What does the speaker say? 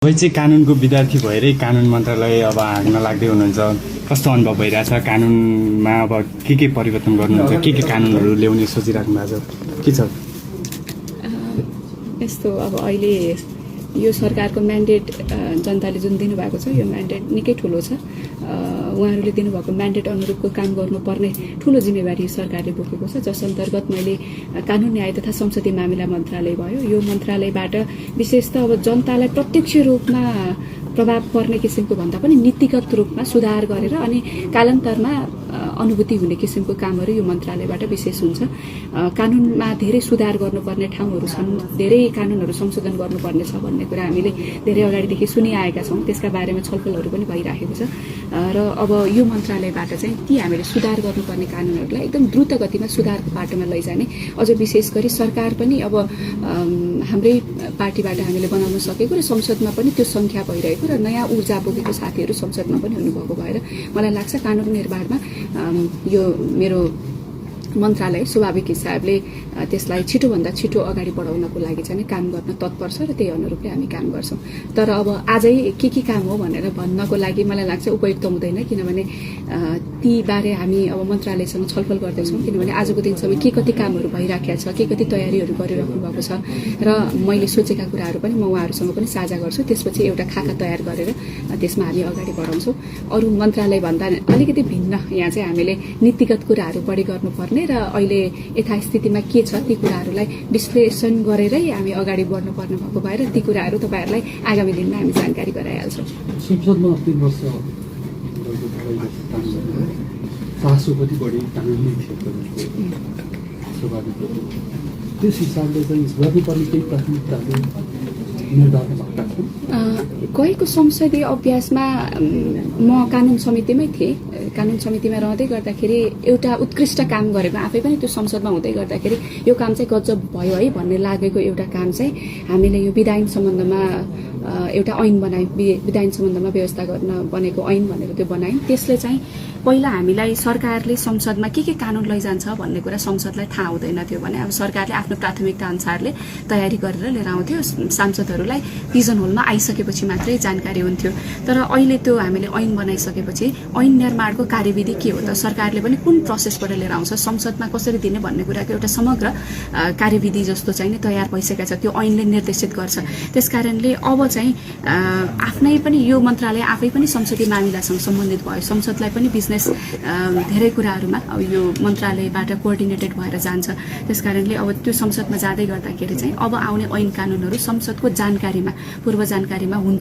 तपाईँ चाहिँ कानुनको विद्यार्थी भएरै कानुन मन्त्रालय अब हाँक्न लाग्दै हुनुहुन्छ, कस्तो अनुभव भइरहेछ? कानुनमा अब के परिवर्तन गर्नुहुन्छ, के कानुनहरू ल्याउने सोचिराख्नु भएको छ, के छ? यस्तो अब अहिले यो सरकारको म्यान्डेट जनताले जुन दिनुभएको छ यो म्यान्डेट निकै ठुलो छ। उहाँहरूले दिनुभएको म्यान्डेट अनुरूपको काम गर्नुपर्ने ठुलो जिम्मेवारी सरकारले बोकेको छ, जस अन्तर्गत मैले कानुन न्याय तथा संसदीय मामिला मन्त्रालय भयो, यो मन्त्रालयबाट विशेष त अब जनतालाई प्रत्यक्ष रूपमा प्रभाव पर्ने किसिमको भन्दा पनि नीतिगत रूपमा सुधार गरेर अनि कालान्तरमा अनुभूति हुने किसिमको कामहरू यो मन्त्रालयबाट विशेष हुन्छ। कानुनमा धेरै सुधार गर्नुपर्ने ठाउँहरू छन्, धेरै कानुनहरू संशोधन गर्नुपर्ने छ भन्ने कुरा हामीले धेरै अगाडिदेखि सुनिआएका छौँ। त्यसका बारेमा छलफलहरू पनि भइराखेको छ र अब यो मन्त्रालयबाट चाहिँ ती हामीले सुधार गर्नुपर्ने कानुनहरूलाई एकदम द्रुत गतिमा सुधारको बाटोमा लैजाने, अझ विशेष गरी सरकार पनि अब हाम्रै पार्टीबाट हामीले बनाउन सकेको र संसदमा पनि त्यो सङ्ख्या भइरहेको र नयाँ ऊर्जा बोकेको साथीहरू संसदमा पनि हुनुभएको भएर मलाई लाग्छ कानुन निर्माणमा यो मेरो मन्त्रालय स्वाभाविक हिसाबले त्यसलाई छिटोभन्दा छिटो अगाडि बढाउनको लागि चाहिँ काम गर्न तत्पर छ र त्यही अनुरूपले हामी काम गर्छौँ। तर अब आजै के काम हो भनेर भन्नको लागि मलाई लाग्छ उपयुक्त हुँदैन, किनभने ती बारे हामी अब मन्त्रालयसँग छलफल गर्दैछौँ, किनभने आजको दिनसम्म के कति कामहरू भइराखेको छ, के कति तयारीहरू गरिराख्नु भएको छ र मैले सोचेका कुराहरू पनि म उहाँहरूसँग पनि साझा गर्छु। त्यसपछि एउटा खाका तयार गरेर त्यसमा हामी अगाडि बढाउँछौँ। अरू मन्त्रालयभन्दा अलिकति भिन्न यहाँ चाहिँ हामीले नीतिगत कुराहरू बढी गर्नुपर्ने र अहिले यथास्थितिमा के छ ती कुराहरूलाई विश्लेषण गरेरै हामी अगाडि बढ्नुपर्ने भएको भएर ती कुराहरू तपाईँहरूलाई आगामी दिनमा हामी जानकारी गराइहाल्छौँ। संसदमा अस्ति वर्ष चासो कति बढी कानुनी क्षेत्रको स्वाभाविक त्यस हिसाबले चाहिँ गर्नुपर्ने केही प्राथमिकताहरू निर्धारण भएका छन्। गएको संसदीय अभ्यासमा म कानुन समितिमै थिएँ। कानुन समितिमा रहँदै गर्दाखेरि एउटा उत्कृष्ट काम गरेको आफै पनि त्यो संसदमा हुँदै गर्दाखेरि यो काम चाहिँ गजब भयो है भन्ने लागेको एउटा काम चाहिँ हामीले यो विधायन सम्बन्धमा एउटा ऐन बनायौँ, विधायन सम्बन्धमा व्यवस्था गर्न बनेको ऐन भनेको त्यो बनायौँ। त्यसले चाहिँ पहिला हामीलाई सरकारले संसदमा के कानुन लैजान्छ भन्ने कुरा संसदलाई थाहा हुँदैन थियो भने अब सरकारले आफ्नो प्राथमिकता अनुसारले तयारी गरेर लिएर आउँथ्यो, सांसदहरूलाई पिजन होलमा आइसकेपछि मात्रै जानकारी हुन्थ्यो। तर अहिले त्यो हामीले ऐन बनाइसकेपछि ऐन निर्माणको कार्यविधि के हो त, सरकारले पनि कुन प्रोसेसबाट लिएर आउँछ, संसदमा कसरी दिने भन्ने कुराको एउटा समग्र कार्यविधि जस्तो चाहिँ तयार भइसकेको छ, त्यो ऐनले निर्देशित गर्छ। त्यसकारणले अब चाहिँ आफ्नै पनि यो मन्त्रालय आफै पनि संसदीय मामिलासँग सम्बन्धित भयो, संसदलाई पनि बिजनेस धेरै कुराहरूमा अब यो मन्त्रालयबाट कोअर्डिनेटेड भएर जान्छ। त्यसकारणले अब त्यो संसदमा जाँदै गर्दाखेरि चाहिँ अब आउने ऐन कानुनहरू संसदको जानकारीमा पूर्व जानकारीमा हुन्छ।